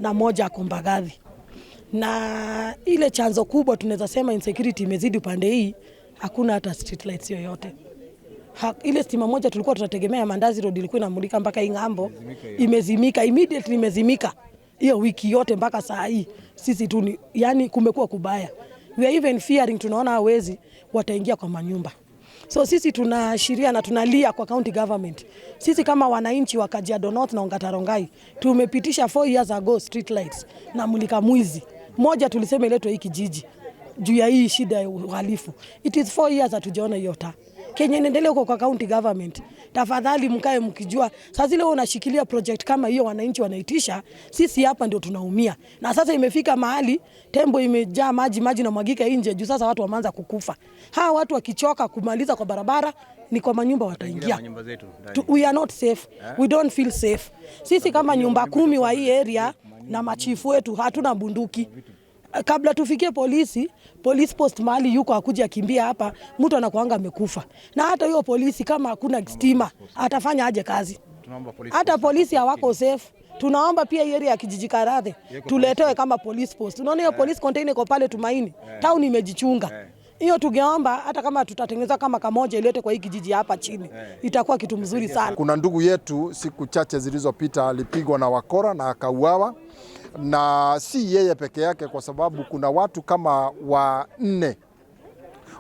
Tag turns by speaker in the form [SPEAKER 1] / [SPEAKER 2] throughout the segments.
[SPEAKER 1] Na moja ako Mbagathi. Na ile chanzo kubwa tunaweza sema insecurity imezidi upande hii, hakuna hata street lights yoyote. Ile stima moja tulikuwa tunategemea Mandazi Road ilikuwa inamulika mpaka hii ng'ambo, imezimika immediately, imezimika hiyo wiki yote mpaka saa hii. Sisi tu ni, yani kumekuwa kubaya. We are even fearing, tunaona hawezi wataingia kwa manyumba. So sisi tunaashiria na tunalia kwa county government. Sisi kama wananchi wa Kajiado North na Ongata Rongai tumepitisha 4 years ago street lights na mulika mwizi. Moja tulisema iletwe hii kijiji juu ya hii shida ya uhalifu. It is 4 years hatujaona hiyo taa. Kenya inaendelea huko kwa county government. Tafadhali mkae mkijua sasa zile unashikilia project kama hiyo wananchi wanaitisha, sisi hapa ndio tunaumia. Na sasa imefika mahali tembo imejaa maji, maji na mwagika nje juu sasa watu wameanza kukufa. Hawa watu wakichoka kumaliza kwa barabara ni kwa manyumba wataingia. We are not safe. We don't feel safe. Sisi kama nyumba 10 wa hii area na machifu wetu hatuna bunduki. Kabla tufikie polisi, police post mahali yuko akuja akimbia hapa, mtu anakuanga amekufa. Na hata hiyo polisi kama hakuna stima, atafanya aje kazi? Hata polisi hawako safe. Tunaomba pia area ya kijiji Karathe tuletewe kama police post. Unaona hiyo police container iko pale Tumaini, town imejichunga. Hiyo tungeomba hata kama tutatengeneza kama kamoja ilete kwa hii kijiji hapa chini, itakuwa kitu mzuri sana.
[SPEAKER 2] Kuna ndugu yetu siku chache zilizopita alipigwa na wakora na akauawa. Na si yeye peke yake, kwa sababu kuna watu kama 4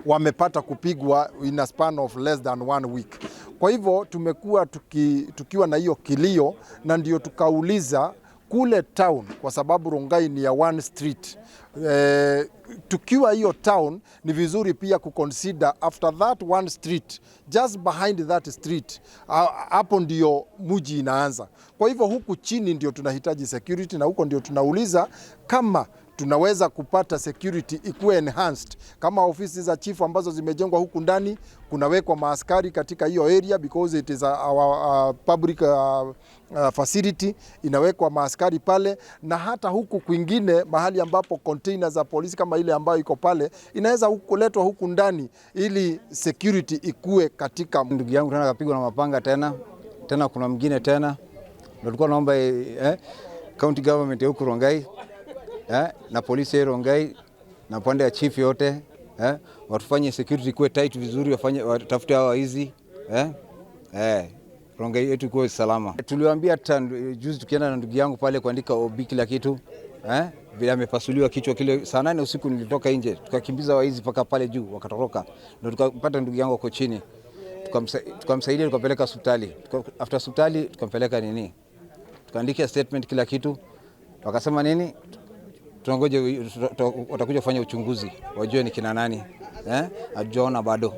[SPEAKER 2] wamepata kupigwa in a span of less than 1 week. Kwa hivyo tumekuwa tukiwa na hiyo kilio, na ndio tukauliza kule town, kwa sababu Rongai ni ya one street. Tukiwa hiyo town ni vizuri pia kuconsider after that one street, just behind that street, hapo ndio mji inaanza. Kwa hivyo huku chini ndio tunahitaji security, na huko ndio tunauliza kama tunaweza kupata security ikuwe enhanced, kama ofisi za chief ambazo zimejengwa huku ndani kunawekwa maaskari katika hiyo area, because it is our public facility, inawekwa maaskari pale. Na hata huku kwingine mahali ambapo container za polisi kama ile ambayo iko pale inaweza kuletwa huku ndani ili security ikue katika.
[SPEAKER 3] Ndugu yangu tena akapigwa na mapanga tena, kuna mwingine tena. Ndio tulikuwa naomba county government ya huku Rongai na polisi ya Rongai na pande ya chief yote watufanye security kuwe tight vizuri, wafanye watafute hawa hizi Rongai yetu kuwe salama. Tuliwaambia hata juzi tukienda na ndugu yangu pale kuandika OB kila kitu vile amepasuliwa kichwa kile saa 8 usiku nilitoka nje, tukakimbiza waizi mpaka pale juu wakatoroka. Ndio tukapata ndugu yangu ako chini, tukamsaidia tukapeleka hospitali. After hospitali tukampeleka nini, tukaandika statement kila kitu, wakasema nini, tunangoja watakuja kufanya uchunguzi wajue ni kina nani. Hatujaona bado.